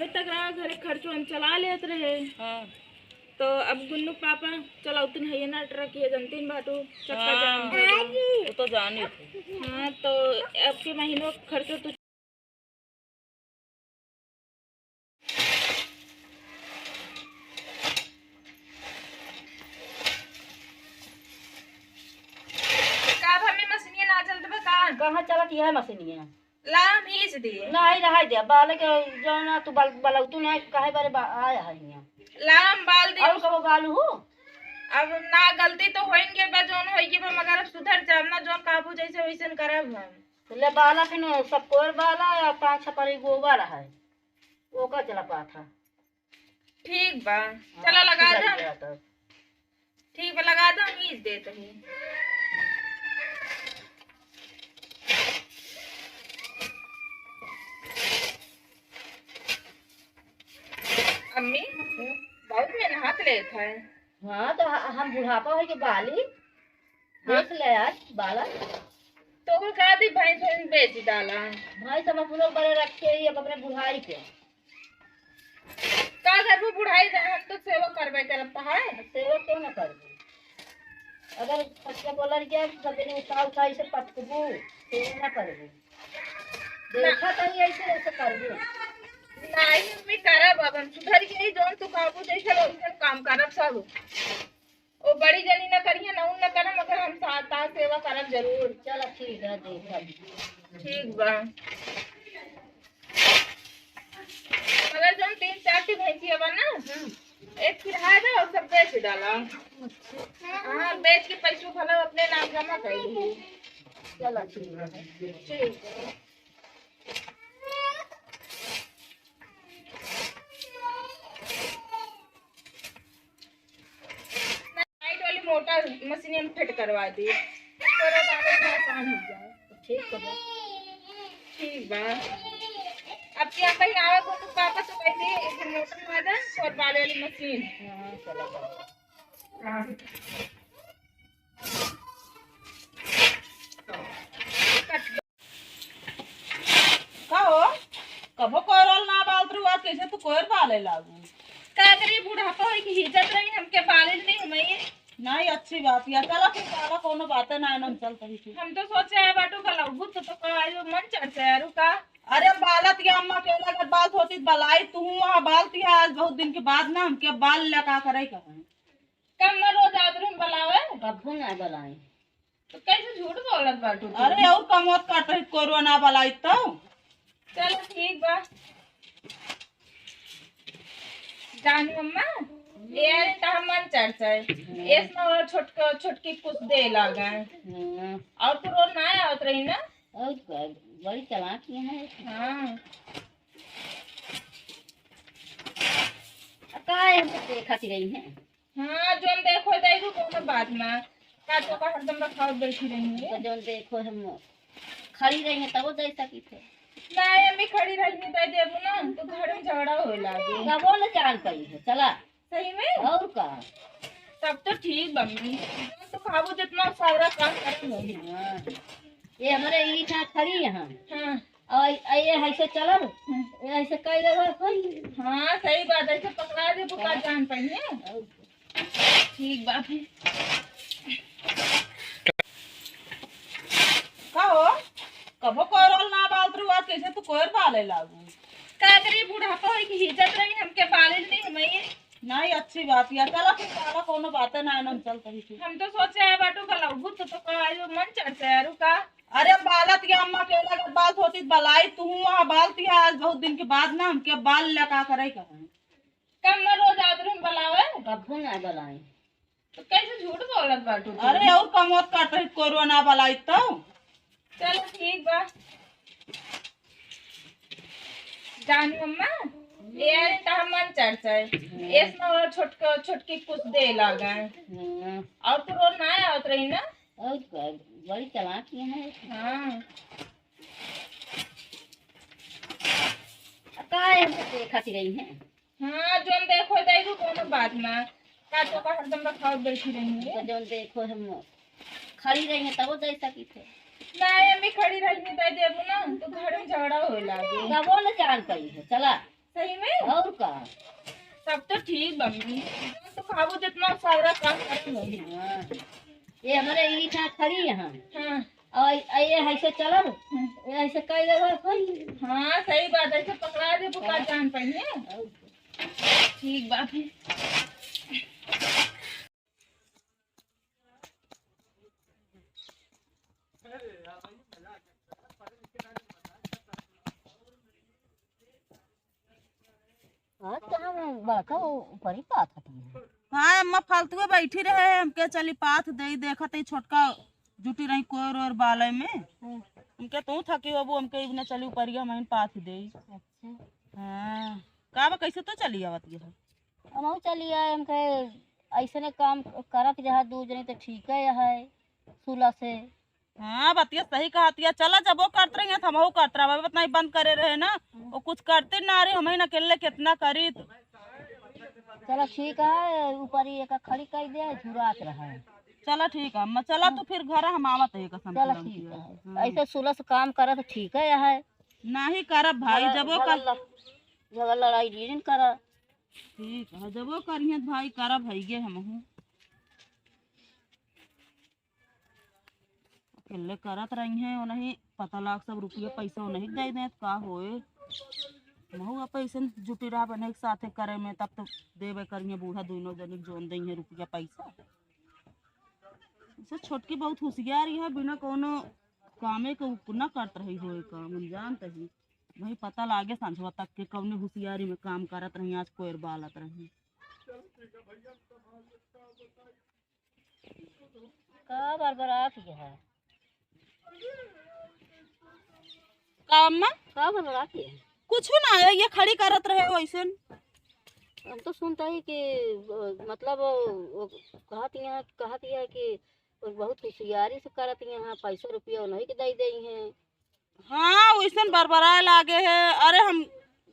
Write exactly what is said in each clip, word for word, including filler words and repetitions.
अभी तक रहा, घरे खर्चो हम चला लेत रहे। हाँ। तो अब गुन्नू पापा चलावतन है ये ना ट्रक, ये जनतीन बाटू, चक्का हाँ, जाम हो गया। वो तो जानी थी। हाँ, तो अब के महीनों खर्चो तो का अब हमें मशीनिया ना चलत बा का? कहाँ चलत यह मशीनिया? ला, हम हीच दी। नहीं, रहा दे, बाले के जौना तू बल-, बलौतू नहीं, काहे बारे बा-, आया है यहाँ? ला, हम बाल दी। और कबो बालू हो? अब ना, गलती तो होइन के बा, जौन होई के बा, मगर अब सुधर जाब ना, जौन काबू जैसे वैसन करब हम। तो ले बाला फिर सब कोर बाला या पाँच छह परी गोबर है, ओका चला पाथा। ठीक बा, हाँ, चला लगा सुधर दे। गया तो। ठीक बा, लगा दे, हम हीच देत ही। अम्मी, बहुत मेहनत लेत है। हाँ, तो ह-, हम बुढ़ापा होई के बाली। हाँ। देख ले आज बाला। तो ओकर का दी, भैंस वैंस बेच डाला। भैंस हम अपनो बड़े रखे ही, अब अपने बुढ़ाई के। का करबू बुढ़ाई दे, हम तो सेवा करबे करब, तो है। सेवा क्यों ना करबू? अगर पतिया बोलल गया कि सब दिन उठा उठा इसे पटकबू, सेवा ना करबू। देखा तनी ऐसे, ऐसे करबू। नहीं, मम्मी, करब, अब हम सुधर गई, जौन तू कहबू, जैसे वैसन काम करब सब। ओ बड़ी जनी ना करिहे, ना उन ना करब, मगर हम सा-, ता सेवा करब जरूर। चला ठीक है, देखब। ठीक बा। मगर जौन तीन चार ठी भैंसिया बा ना, हम्म। एक किराया दे और सब बेच डाला। हाँ, बेच के पैसों भला अपने नाम जमा कर दी। चला ठीक है। ठीक है। लाइट वाली मोटर मशीन में फिट करवा दी, थोड़ा काम में आसान हो जाए। ठीक तो बा। ठीक बा। अब क्या कहीं आवे को तो पापा तो कह दे, एक मोटर लगा दे और बाल वाली मशीन। हाँ, चला बा। हाँ। का हो? कबो कोयरल ना बालत रहू, आज कैसे तू कोयर बाले लागू? का करी, बुढ़ापा होई कि हिजत रही, हमके बाले नहीं हुमई। नहीं, अच्छी बात या। चला फिर, बाला कोनो बातें ना, हम चलत ही फिर। हम तो सोचे है बाटू भला बुत तो का आयो मन चढ़ से यारू का। अरे बालत या अम्मा के लगे बात होती, बलाई तू वहाँ बालती है, आज बहुत दिन के बाद ना हमके बाल लगा करे कहा। कम में रोज आवत रही बलावे। कभू ना बलाई। तो कैसे झूठ बोलत बाटू तू? अरे, और कमोत काट रही, कोरवा ना बलाई तो। चलो, ठीक बा। जानी अम्मा, ये तो हम मन चर्चा है। हम्म। ये में और छोटक-, छोटकी कुछ दे लागा है। हम्म। और तू रोज ना आवत रही ना? और का, बड़ी चालाक ही है। हाँ। अब का है, हम तो देखत ही रही हैं। हाँ, जौन देखो, दे दू, कोनो बात ना। का तो का हरदम रखावत बैठी रही है। तो जौन देखो, हम खड़ी रही हैं, तब दे सकी थे। नहीं, अम्मी, खड़ी रही नहीं, दे देबू ना, तो घर में झगड़ा होए लागे। तबो न जान पाई है, चला। सही में? और का? तब तो ठीक बा, अम्मी। जौन तो खाबू जितना सारा काम करेंगे। हाँ। ये हमारे ई जहाँ खड़ी यहाँ। हाँ। और ये ऐसे चलब, हम्म। ये ऐसे कह लेबा कोई। हाँ, सही बात, ऐसे पकड़ा दे, पकड़ा जान पाई है। और ठीक बा फिर। का हो? कबो कोयरल ना बालत रहू, आज कैसे तू कोयर बाले लागू? का करी, बुढ़ापा होई कि हिजत रही, हमके बाले नहीं हुमई। नहीं, अच्छी बात या। चला फिर, बाला कोनो बातें ना, हम चलत ही फिर। हम तो सोचे है बाटू बलाऊ बुत तो का आयो मन चढ़ से यारू का। अरे बालत के अम्मा के लगे बात होती, बलाई तू वहाँ बालती है, आज बहुत दिन के बाद ना हमके बाल लगा करे कहा। कम में रोज आवत रही बलावे। कभू ना बलाई। तो कैसे झूठ बोलत बाटू तू? अरे और कमोत काट रही, कोरवा ना बलाई तो। चलो ठीक बा। जानी अम्मा, ये तो हम मन चर्चा है। हम्म। इसमें और छोटक-, छोटकी कुछ दे लागा है। हम्म। और तू रोज ना आवत रही ना? और का, बड़ी चालाक ही है। हाँ। का है, हम तो देखत ही रही हैं। हाँ, जौन देखो, देखो, कोनो बात ना। का तो का हरदम रखावत बैठी रही है। तो जौन देखो, हम खड़ी रही हैं, तबो दे सकी थे। नहीं, अम्मी, खड़ी रही नहीं, दे देबू ना, तो घर में झगड़ा होए लागे। तबो न जान पाई है, चला। सही में? और का? तब तो ठीक बा मम्मी। तो खाबो जितना सारा काम करम होई। हाँ। ये हमारे ई ठाट खड़ी है। हाँ। और ये ऐसे चलब, हाँ। ये ऐसे कह देबो कोई। हाँ, सही बात है, ऐसे पकड़ा दे, पुकार जान पाइए। और ठीक बात है। आज तो हम बड़का ऊ-, ऊपरी पात हटी है। हाँ, अम्मा फालतुए बैठी रहे, हमके चली पाथ देई, देखत ही छोटका जुटी रही कोयर ओयर बाले में। हम्म। हमके तू थकी बाबू, हमके इबने चली ऊपरिया, हम पाथ देई। अच्छा। हाँ, का बा, कैसे तो चली आवत ये है? हमहू चली आए, हमके ऐसने काम करत जहाँ दू जने तो ठीक है, है सुला से। हाँ, बतिया सही कहतिया। चला, जब वो करत रही है, तो हमहू करत रहा। अबे उतना ही बंद करे रहे ना, हम्म। वो कुछ करते ना रही, हम ही अकेले कितना करी। चला ठीक है, ऊपर ही एक खड़ी कर दे, झुरात रहा है। चला ठीक है अम्मा, चला तू फिर घर हम आवत है कसम चला से ठीक लौटिया। है। हाँ। ऐसे सुलस काम करत ठीक है, है। नाही करब भाई, झगड़ा, जबो कर झगड़ा, झगड़ा लड़ाई जिन करा। ठीक है, जबो करिहे भाई, करब है ये हमहू। अकेले करत रही हैं, उन्हीं पता लाग सब रुपया पैसा उन्हीं के दे दें, का होए। महू अब पैसे जुटी रहा बने एक साथे करे में, तब तो देबे करिए बूढ़ा दोनों जने जोन दे हैं रुपया पैसा। ऐसे छोटकी बहुत होशियार है, बिना कोनो कामे के उ ना करत रही होए काम, हम जानत ही। वही पता लागे संझवा तक के कौने होशियारी में काम करत रही, आज कोयर बालत रही। का बरबरात है? का अम्मा? का बरबरात है? कुछ ना है, ये खड़ी करत रहे वैसन। हम तो सुनता ही कि, अ, मतलब, अ, वो कहत यहाँ, कहत यहाँ कि वो बहुत होशियारी से करत यहाँ, पैसा रुपया उन्हीं के दे दे हैं। हाँ, वैसन बरबराए लागे है। अरे हम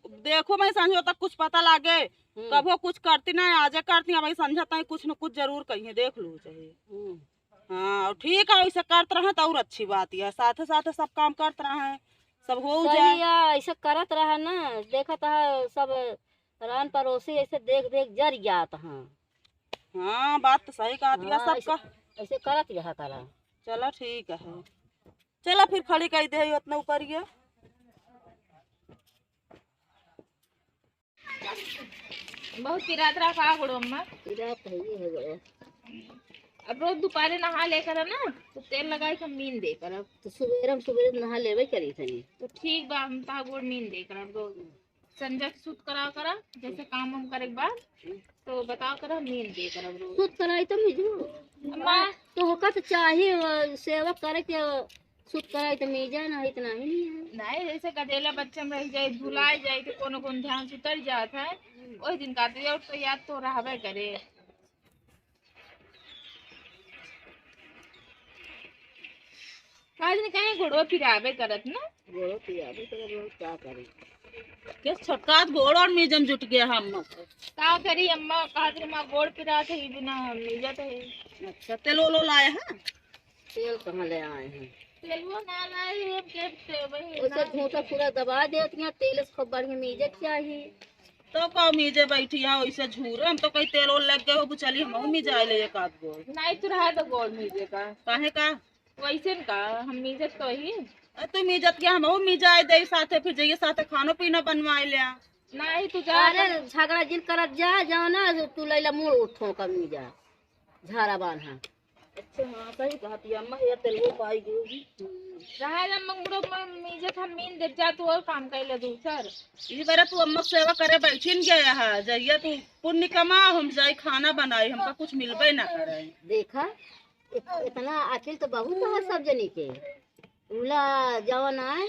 देखो, मैं संझो तक कुछ पता लागे, हम्म। कबो कुछ करती ना, आजे करती, अब संझा ताई कुछ न कुछ जरूर कहिए, देख लो चाहे। हम्म। हाँ, और ठीक है, वैसे करत रहे तो और अच्छी बात है, साथे साथे सब काम करत रहे, सब हो सही जाए। है, ऐसे करत रहे ना, देखत है सब रान पड़ोसी ऐसे देख देख जर जात हैं। हाँ, बात तो सही कहत है हाँ, ऐसे, सबका। ऐसे करत रहा करा। चला ठीक है, चला फिर खड़ी कर दे उतना ऊपर ये। बहुत पिरात रहा का गोड़ो अम्मा? पिरात है, ये है गोड़ो। अब रोज दोपहरे नहा लेकर है ना, तो तेल लगाए के मीन दे कर अब। तो सुबेरे हम सुबेरे नहा लेवे करी थनी। तो ठीक बा, हम ता गोड़ मीन दे कर अब रोज। संझा के सूत करा करा, जैसे काम हम करे के बाद, तो बताओ करा, मीन दे कर अब रोज। सूत कराई तो मिजू। अम्मा। तो होका तो चाही, अ, सेवा करे के, अ, सूत कराई तो मिजा ना, इतना ही नहीं है। नहीं, जैसे गदेला बच्चा में रह जाए, भुलाए जाए, तो कोनो कोनो ध्यान से उतर जात है, हम्म। वही दिन का तो याद, तो याद तो रहबे करे। आज ने कहीं गोड़वा पिराबे करत ना? गोड़वा पिराबे करत, और का करी? के छोटका गोड़ और मीजम जुट गया हम। का करी अम्मा, का करी अम्मा, गोड़ पिरात है, बिना मीजत है। अच्छा, तेल ओलो लाए हैं? तेल कहाँ ले आए हैं? तेलवा ना लाए हैं, के, के वही उसे ना। झूठा पूरा दबा देती हैं, तेल से खूब बढ़िया मीजे चाहिए। तो का मीजे बैठी है, वैसे झूरे, हम तो कहीं तेल ओल लग गए हो, चली हम मीजा ले एक आध गोड़। नहीं, तू रहा तो गोड़ मीजे का। काहे का? वैसे न का, हम मीजत तो ही। अ, तू मीजत के हमहू मीजाए दे साथे, फिर जाइए साथे खानो पीना बनवाए ले। नहीं, तू जा अरे, अपन। झगड़ा जिन करत जा, जाओ ना, तू लैला मुड़ उठो का मीजा, झारा बान्हा। अच्छा, हाँ, सही कहत ही अम्मा, ये तेलवो पाई गई। रहा जा मंगड़ो में मीजत हम मीन देत जा, तू और काम कर ले दूसर। ई बार तू अम्मा के सेवा करे बैठिन गया है, जाइए तू पुण्य कमा, हम जाई खाना बनाई, हमका कुछ मिलबे ना करे। देखा, इत-, इतना अकिल तो बहुत है सब जनी के। उला जवन आए,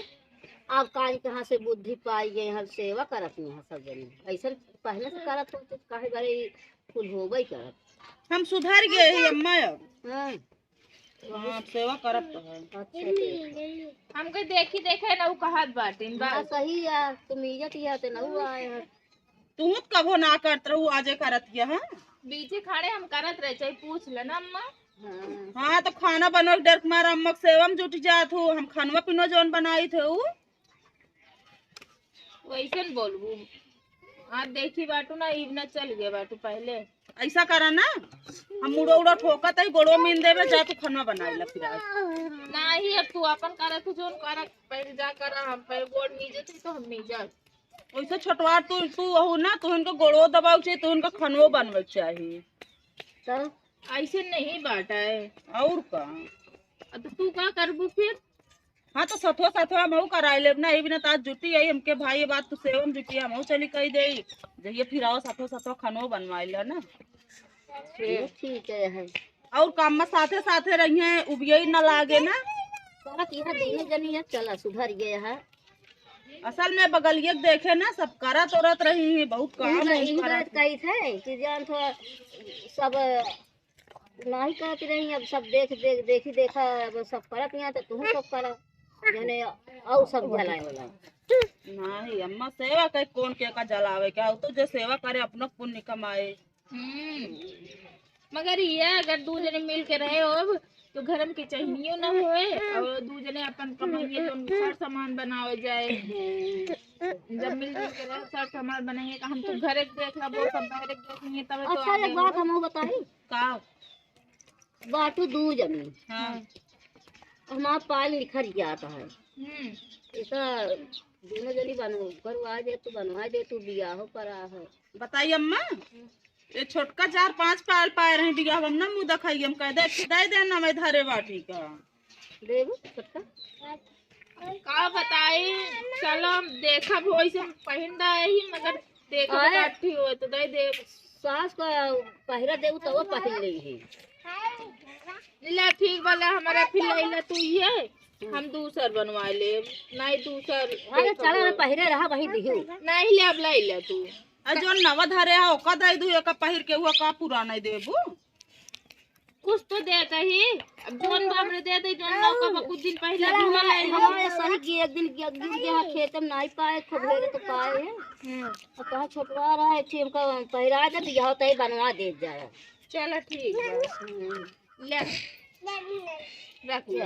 अब काज कहाँ से बुद्धि पाई गए हैं, सेवा करत नहीं है सब जनी। ऐसन पहले से करत हो तो काहे बारे ई कुल होबे करत। हम सुधर गए ही अम्मा अब। हाँ। हाँ, सेवा करत तो है। अच्छा, ठीक। हमके देखी देखे ना उ कहत बाटिन, हाँ, बस। सही है, तुम इज्जत ही आते ना हुआ है। तू तो कबो ना करत रहू, आजे करत हिया, हाँ? बीचे खाड़े हम करत रहे, चाहे पूछ लेना अम्मा। हाँ। हाँ, तो खाना बनवे के डर के मारा अम्मा के सेवा में जुट जात हो, हम खानवा पीनवा जौन बनाई थे उ। वैसन बोलबू। अब देखी बाटू ना, इब ना चल गए बाटू पहले। ऐसा करा ना, हम मुड़ो उड़ो ठोकत है, गोड़ो मीन देबे, जा तू खनवा बनाई ला फिर आज। नाही, अब तू अपन करा, तू जोन करा, पहले जा करा, हम पहले गोड़ मीजे थे तो हम मीजा। वैसे छोटवा तू, तू हो ना, तू इनका गोड़ो दबावे चाहिए, तू इनका खनवो बनवे चाहिए। तो ऐसे नहीं बाटा है। और का? अब तो तू का करबू फिर? हाँ, तो सथवा सथवा हमहू कराए लेब ना, ई बिना तात जुटी आई हमके भाई, बात तू सेवा में जुटी, हमहू चली कही देई, जहिए फिर आओ सथवा सथवा खनवो बनवाए ला ना। ये ठीक है, है। और काम में साथे साथे रहिए, उबियई न लागे ना। चला, तीनों, तीनों जनी है, चला, सुधर गए है। असल में बगलिए के देखे ना, सब करत उरत रही है, बहुत काम नहीं, है, इही करत बात है। कही थे कि जान थोड़ा सब नहीं करत रही, अब सब देख, देख, देखी देखा, अब सब करत यहाँ, तो तू सब करा, जने और सब जलाए वाला। नहीं अम्मा, सेवा के कौन के का जलावे के, और तो जे सेवा करे अपना पुण्य कमाए। हम्म, मगर ये अगर दू जने मिल के रहे हो, तो घर में के चाहिए ना होए, और दू जने अपन कमाइए तो उनके सर सामान बनावे जाए। जब मिलजुल के रहे, सर सामान बनाइए, तो हम तो घर एक देख ला, वो सब बाहर एक देख लिए, तब तो अच्छा, आगे एक बात हो। हम बताई। का? बाटू दू जनी। हाँ। हमार पाल निखर जात है। हम्म। ऐसा दोनों जनी बनो, करवा दे तू, बनवा दे तू, बियाह पड़ा है। बताई अम्मा, ये छोटका चार पांच पाल पाए रहे बियाह, हम ना मुंह दिखाई, हम कह दे, दे दे ना मैं धरे बाटी का। देबू छोटका? का बताई, चलो देखब, वैसे पहिन रहे ही, मगर देखब अरे। काठी हो तो दे दे। सास का पहिरा देबू तो वो पहिन ले ही। ले ठीक बा, ले हमारा फिर ले ले तू ये, हम दूसर बनवा ले, नहीं दूसर अरे देखब। चलो ना, पहिरे रहा वही दिहू। नहीं ले, अब ले ले तू। आ जोन नवा धरे है ओका दे दू, एका पहिर के हुआ का पुराना ही देबू? कुछ तो देता ही। अब जोन बाप रे दे दे, जोन नौका बा कुछ दिन पहले चला, दूल्हा हमारे, लाइल हमारे रहा। सही कि एक दिन गिर, गिर गया खेत में, नहीं पाए, खूब ढेर तो पाए है। हम्म। और कहा छोटवा रहा है, ठीक हमका पहिरा दे, बियाह तय बनवा दे जाए। चलो ठीक बा। हम्म। ले। रख ले।